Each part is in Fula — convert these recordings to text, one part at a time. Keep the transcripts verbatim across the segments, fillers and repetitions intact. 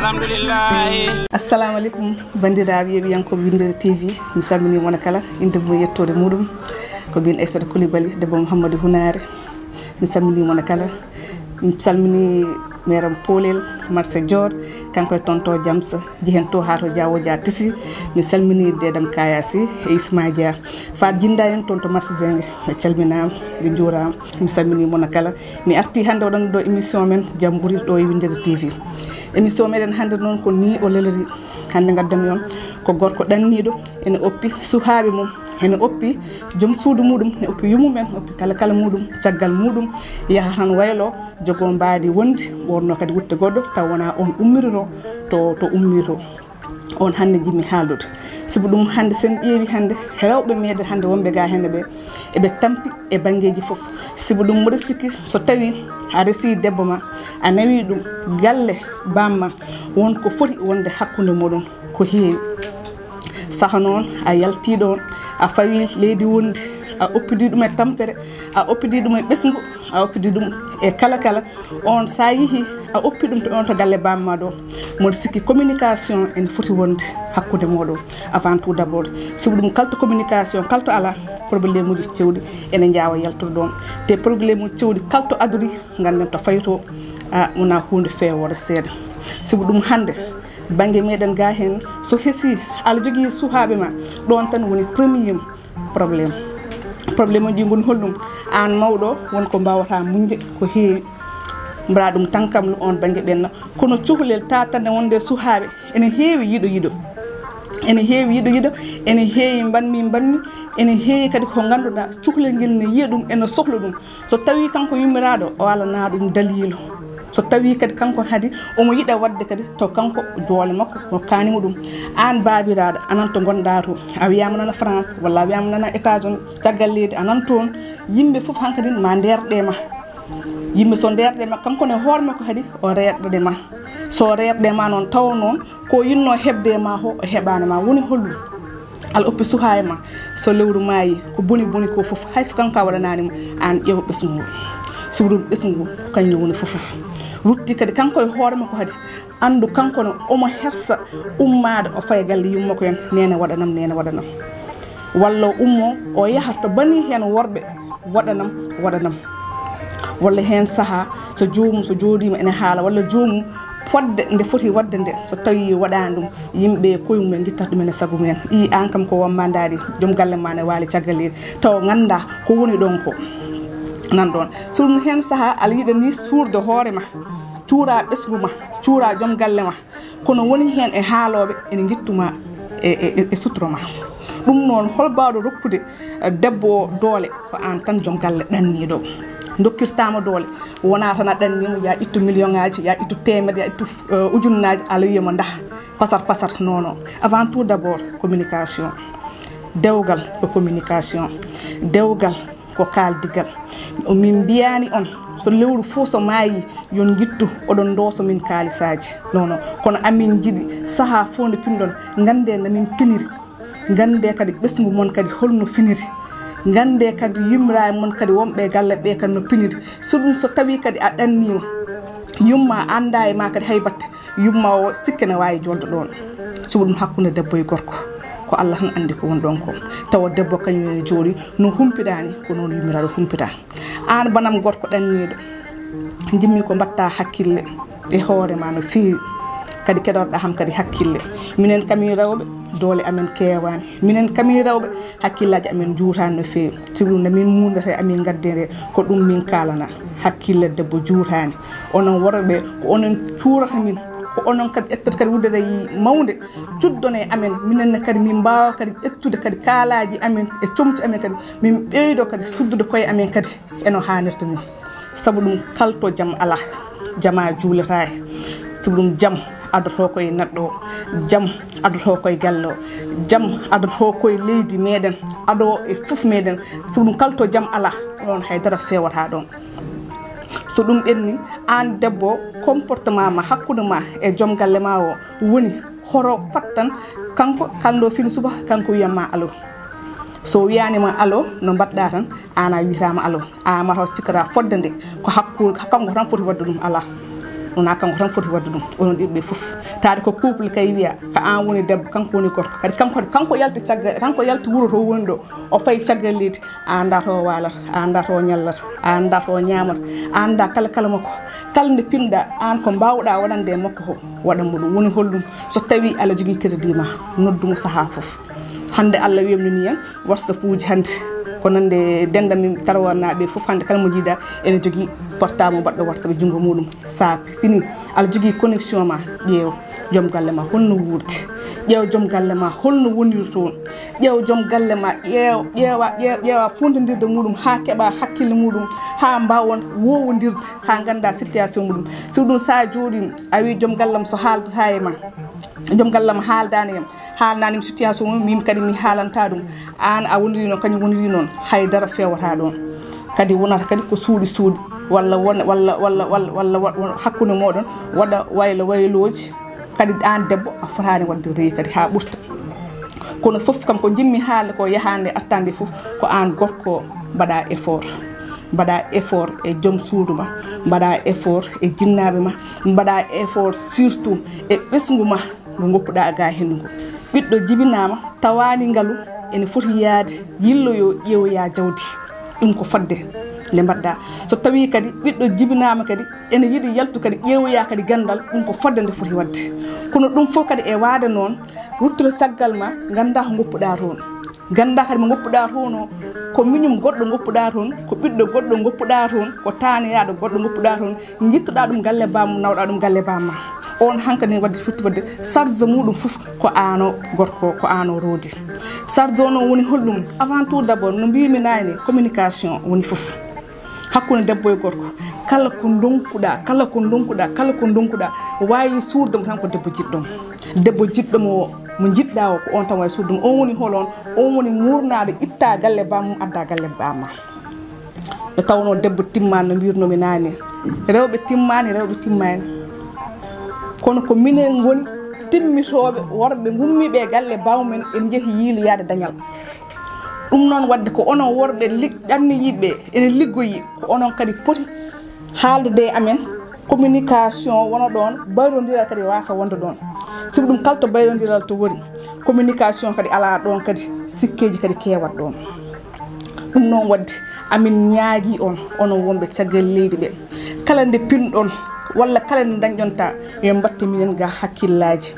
Alhamdulillah. Assalamu aleykum, banndiraaɓe yeeɓiyankooɓe Winndere T V. Mi salminii mon kala, innde mum e yettoode muɗum. Ko min Aissata Coulibaly, debbo Mouhamadou Hunaare. Mi salminii mon kala. Mi salminii meeram Poolel, Marse Joor, kanko e tonto Jamsa, jehen to haa to Jaawo Dia Tisi. Mi salminii Deedam Kaya Sy e Isma Dia. Faat Jinda en toon to Marse Zenge, ɓe calminaama, ɓe njuuraama. Mi salminii mon kala. Mi artii hannde waɗande ɗo émission men Jam Ɓuri ɗo e Winndere T V. Émission meɗen hannde noon ko nii o lelori. Hannde ngaddanmi on ko gorko ɗanniiɗo, ene oppi suhaaɓe mum, ene oppi joom suudu muɗum, ne oppi yummumen, oppi kala kala muɗum, caggal muɗum, yaha tan waylo, jogo mbaadi wondi, ɓorno kadi wutte goɗɗo, taw wona on ummirino to, to ummirto. On hannde njiɗmi haaldude. Sibu ɗum hannde, sen ƴeewi hannde, rewɓe meɗen hannde wonɓe ga henne ɓe, eɓe tampi e banngeeji fof. Sibu ɗum mboɗo sikki so tawi a resi debbo ma, a nawi ɗum galle bamma, won ko foti wonde hakkunde moɗon ko heewi. Saka noon a yalti ɗoon, a fawi leydi wondi, a oppidi ɗum e tampere, a oppidi ɗum e ɓesngu, a oppidi ɗum e kala kala. On so a yihi a oppi ɗum to on to galle bamma ɗo, mboɗo sikki communication ene foti wonde hakkunde moɗon avant tout d'abord. Sibu ɗum kalto communication, kalto ala, problème uji cewɗi ene njaawa yaltude ɗoon. Te problème uji cewɗi kalto adori, ngannden to fayto, a wona huunde feewoore seeɗa. Sibu ɗum hannde, bannge meɗen ga heen, so hesi ala jogii suhaaɓe ma, ɗoon tan woni premier problème. Problème uji ngoni holɗum? Aan mawɗo, won ko mbaawata muñde ko heewi. Mbaɗa ɗum tan kam on bannge ɓenna. Kono cukalel tatanne wonde suhaaɓe, ene heewi yiɗo yiɗo. Ene heewi yiɗo yiɗo, ene heewi mbanmi mbanmi, ene heewi kadi ko ngannduɗaa cukalel ngel ne yiya ɗum, ene sohla ɗum. So tawii kanko yummiraaɗo o alana ɗum daliilu, so tawii kadi kanko kadi omo yiɗa waɗde kadi, taw kanko doole makko o kaani mo ɗum. Aan baabiraaɗo, a nan to ngonɗaa to, a wiyaama nana France walla a wiyaama nana États-Unis, caggal leydi a nan toon, yimɓe fof hankadi ma ndeerɗe ma. Yimɓe so ndeerɗe ma, kanko ne hoore makko kadi o reerɗe ma. So reerɗe ma noon, taw noon ko yinno heɓde e ma ko o heɓaani ma, woni holɗum? Ala oppi suhaaɓe ma, so lewru maayi, ko boni boni ko fof, hay so kanko a waɗanaani mo, aan ƴeew ɓesngu ngu. Sibu ɗum ɓesngu ngu, ko kañum woni fof fof. Rutti kadi kanko e hoore makko kadi, anndu kanko ne omo hersa ummaade o fayi galle yumma ko en, neene waɗanam, neene waɗanam. Walla o ummo o yaha to bani heen worɓe, waɗanam, waɗanam. Walla heen sahaa so joomum so jooɗiima ene haala, walla joomum fodde nde foti waɗde nde, so tawii waɗaani ɗum, yimɓe e koye mum en ngittata ɗum ene sago mumen. Ii, aan kam ko won mandaari, joom galle ma ne waali caggal leydi, taw nganndaa ko woni ɗoon ko. Nan ɗoon. So ɗum heen sahaa, aɗa yiɗa ni suurde hoore ma, cuura ɓesngu ma, cuura joom galle ma, kono woni heen e haalooɓe ene ngittu ma e, e, e, e sutoro ma. Ɗum noon, hol baawɗo rokkude, eh, debbo o doole? Ko aan tan joom galle ɗanniiɗo. Ndokkirtaama doole, wonaa tan a ɗanniima, ya ittu million ŋaaji, ya ittu teemedde, ya ittu, eh, ujunnaaji, aɗa wiya mo ndah, pasar pasar, non, non. Avant tout d'abord, communication. Dewgal ko communication. Dewgal ko kaaldigal. Min mbiyaani on, so lewru fof so maayi, yo on ngittu, oɗon ndooso min kaalisaaji. Non, non. Kono amin njiɗi sahaa fof nde pinɗon, nganndee no min piniri. Nganndee kadi ɓesngu mon kadi holno finiri. Nganndee kadi yummiraaɓe mon kadi wonɓe e galle ɓe kadi no piniri. So ɗum so tawii kadi a ɗanniima, yumma anndaa e ma kadi hay batte, yumma o sikke ne waawi jolde ɗoon. Sibu ɗum hakkunde debbo e gorko, ko Allah tan anndi ko woni ɗoon ko. Tawa debbo kañum ene jooɗi no humpiɗaa ni, ko noon yummiraaɗo humpiɗaa. Aan banam gorko ɗanniiɗo, njimmi ko mbaɗta hakkille e hoore ma no feewi, kadi keɗorɗa ham kadi hakkille. Minen kamin rewɓe, doole amen keewaani. Minen kamin rewɓe, hakkillaaji amen njuutaani no feewi. Sibu ɗum nde min muundata e amin ngaddere, ko ɗum min kaalana. Hakkille debbo juutaani. Onon worɓe, ko onon cuurata min, ko onon kadi ƴettata kadi wuddere mawnde, cuddone amen, minen ne kadi min mbaawa kadi ƴettude kadi kaalaaji amen e comci amen kadi, min ɓeydo kadi suddude koye amen kadi eno haanirta ni. Sabu ɗum kalto jam alaa, jama juuletaake. Sabu ɗum jam adoto koye neɗɗo o, jam adoto koye galle o, jam adoto koye leydi meɗen, ado e fof meɗen. Sabu ɗum kalto jam alaa, ɗoon hay dara feewata ɗoon. So ɗum ɓenni, aan debbo, comportement ma hakkunde ma e joom galle ma o woni hoto fattan kanko kalndo fini suba, kanko wiyatma alo. So wiyaani ma alo, no mbaɗɗa tan, aan a wiyataama alo. A mataw cikkata fodde nde, ko hakku-, kanko tan foti waɗde ɗum, alaa. Wonaa kanko tan foti waɗde ɗum, onon ɗiɗo ɓe fof. Taade ko couple kay wiya, ko aan woni debbo, kanko woni gorko. Kadi kanko, kanko yalti caggal, kanko yalti wuro to woni ɗo, o fayi caggal leydi, a anndaa to o waalata, a anndaa to o ñallata, a anndaa to o ñaamata, a anndaa kala kala makko. Kala nde pinɗa aan ko mbaawɗa waɗande e makko ko, waɗan mo ɗum. Woni holɗum? So tawii aɗa jogii crédit ma, noddu mo sahaa fof. Hannde Allah weeɓnini en WhatsApp uji hannde. Ko nande denda min tarwarnaaɓe fof hannde kala mo jiiɗa ene jogii portable mo baɗɗo WhatsApp e junngo muɗum. Sa fini, aɗa jogii connexion ma, ƴeew joom galle ma holno wuurdi. Ƴeew joom galle ma holno woniri toon. Ƴeew joom galle ma, ƴeew, ƴeewa, ƴeew, ƴeewa fontondirde muɗum haa keɓa hakkille muɗum, haa mbawon wowondirde, haa ngannda situation muɗum. So ɗum sa jooɗiima, a wi joom gallam so haaldata e ma, joom gallam haaldaani yam, haalnaani mi situation mum, min kadi mi haalanta ɗum. Aan a woniri noon, kañum woniri noon, hay dara feewata ɗoon. Kadi wonata kadi ko suuɗi suuɗi, walla won, walla, walla, walla, walla wa-, won hakkunde mooɗon waɗa waylo waylooji. Kadi aan debbo a fotaani waɗde reyi kadi haa ɓurta. Kono fof kam ko njimmi haalde ko yahaande artaande fof ko aan gorko o mbaɗa effort. Mbaɗa effort e joom suudu ma, mbaɗa effort e jinnaaɓe ma, mbaɗa effort surtout e ɓesngu ma. Ngu ngoppuɗaa ga henndu ngu. Ɓiɗɗo jibinaama tawaani ngalu ene foti yaade yilloyo ƴeewoya jawdi. Ɗum ko fodde nde mbaɗɗa. So tawii kadi ɓiɗɗo jibinaama kadi ene yiɗi yaltu kadi ƴeewoya kadi ganndal, ɗum ko fodde nde foti waɗde. Kono ɗum fof kadi e waade noon, ruttude caggal ma, ngannda ko ngoppuɗaa toon. Gannda kadi mo ngoppuɗaa toon o, ko miñum goɗɗo ngoppuɗaa toon, ko ɓiɗɗo goɗɗo ngoppuɗaa toon, ko taaniyaaɗo goɗɗo ngoppuɗaa toon, njittuɗaa ɗum galle bammum, nawɗaa ɗum galle bamma. On hankadi ne wadde firti wadde charge muɗum fof ko aan o gorko, ko aan o roodi. Charge o noon woni holɗum? Avant tout d'abord, no mbiymi naane, communication woni fof. Hakkunde debbo e gorko, kala ko ndonkuɗaa, kala ko ndonkuɗaa, kala ko ndonkuɗaa, waawi suurde mo tan ko debbo jiɗɗo mo. Debbo jiɗɗo mo, mo njiɗɗaa o, ko on tan waawi suurde mo. On woni hol on? On woni muurnaaɗo, itta galle bammum, adda galle bamma. Nde tawnoo debbo timmaani, no mbirnomi naane. Rewɓe timmaani, rewɓe timmaani. Kono ko minen ngoni timmitooɓe, worɓe ngummiiɓe e galle bammumen, en njehii yiiloyaade dañal. Ɗum noon waɗde ko onon worɓe lig-, ɗanniyiiɓe, ene liggoyi, ko onon kadi poti haaldude e amen, communication wona ɗoon, bayrondiral kadi waasa wonde ɗoon. Sibu ɗum kala to bayrondiral to woni, communication kadi alaa ɗoon kadi, sikkeeji kadi keewat ɗoon. Ɗum noon waɗde, amin ñaagii on, onon wonɓe caggal leydi ɓe, kala nde pinɗon, walla kala nde ndañɗon ta, yo mbatte minen ga hakkillaaji.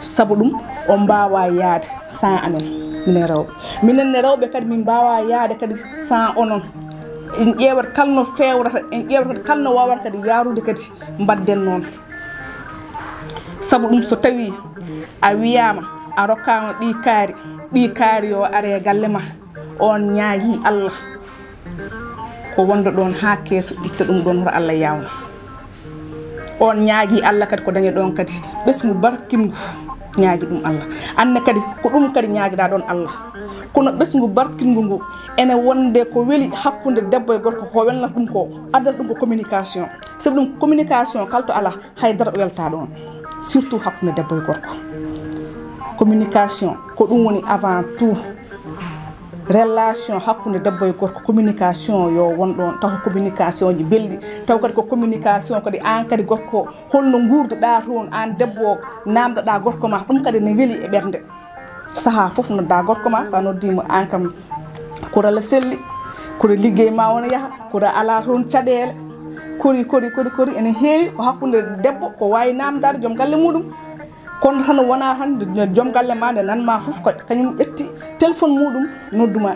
Sabu ɗum, on mbaawaa yahde sans amen, minen rewɓe. Minen ne rewɓe kadi, min mbaawaa yahde kadi sans onon. En ƴeewat kala no feewrata, en ƴeewat kadi kala no waawata kadi yahrude kadi, mbaɗden noon. Sabu ɗum, so tawii a wiyaama, a rokkaama ɓii kaari, ɓii kaari yo are e galle ma, on ñaagii Allah, ko wonda ɗoon haa keeso, itta ɗum ɗoon, hoto Allah yaawno. On ñaagii Allah kadi ko daña ɗoon kadi ɓesngu barkingu, ñaagi ɗum Allah. Aan ne kadi ko ɗum kadi ñaagiɗaa ɗoon Allah. Kono ɓesngu barkingu ngu ene wonde ko weli hakkunde debbo e gorko, ko welnata ɗum ko, addata ɗum ko communication. Sabu ɗum communication kala to alaa, hay dara weltaa ɗoon. Surtout hakkunde debbo e gorko. Communication ko ɗum woni avant tout. Relation hakkunde debbo e gorko, communication yo won ɗoon, taw ko communication ji belɗi, taw kadi ko communication kadi aan kadi gorko, holno nguurduɗaa toon aan debbo, naamndoɗaa gorko ma, ɗum kadi ne weli e ɓernde. Sahaa fof noddaa gorko ma, so a noddii mo aan kam, kura la selli, kura liggey ma wona yaha, kura alaa toon caɗeele, kori, kori, kori, kori, ene heewi ko hakkunde debbo, ko waawi naamndaade joom galle muɗum. Kono tan wonaa tan nde joom galle ma nde nan ma fof ko kañum ƴetti téléphone muɗum noddu ma.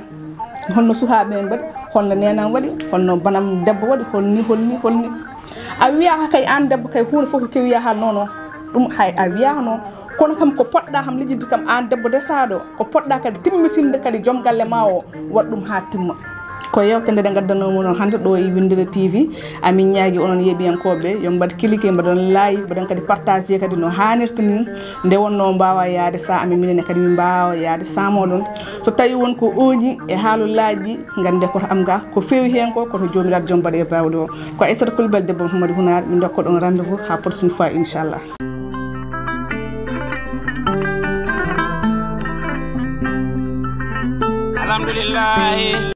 Holno suhaaɓe en mbaɗi, holno neenam waɗi, holno banam debbo waɗi, holni, holni, holni. A wiyaaka kay aan debbo kay huunde fof ko kewiya haa noon o. Ɗum hay a wiyaaka noon. Kono kam ko poɗɗa kam lijjidde kam aan debbo desaaɗo, ko poɗɗa kadi timmitinde kadi joom galle ma o, waɗ ɗum haa timma. Ko yewtere nde ngaddanoo mon on hannde ɗo e Winndere T V. Amin ñaagi onon yeeɓiyankooɓe, yo mbaɗ cliquer, mbaɗon like, mbaɗon kadi partager kadi no haanirta ni. Nde wonnoo mbaawa yaade sans amin, minen kadi min mbaawa yaade sans mooɗon. So tawii won ko ooñi e haalolaaji ɗi, nganndee koto am ga, ko feewi heen ko, koto Joomiraaɗo joom baɗe e baawɗe o. Ko Aissata Coulibaly, debbo Mouhamadou Hunar, min ndokka ɗon rendez-vous haa prochaine fois, inchallah. Alhamdulillahi.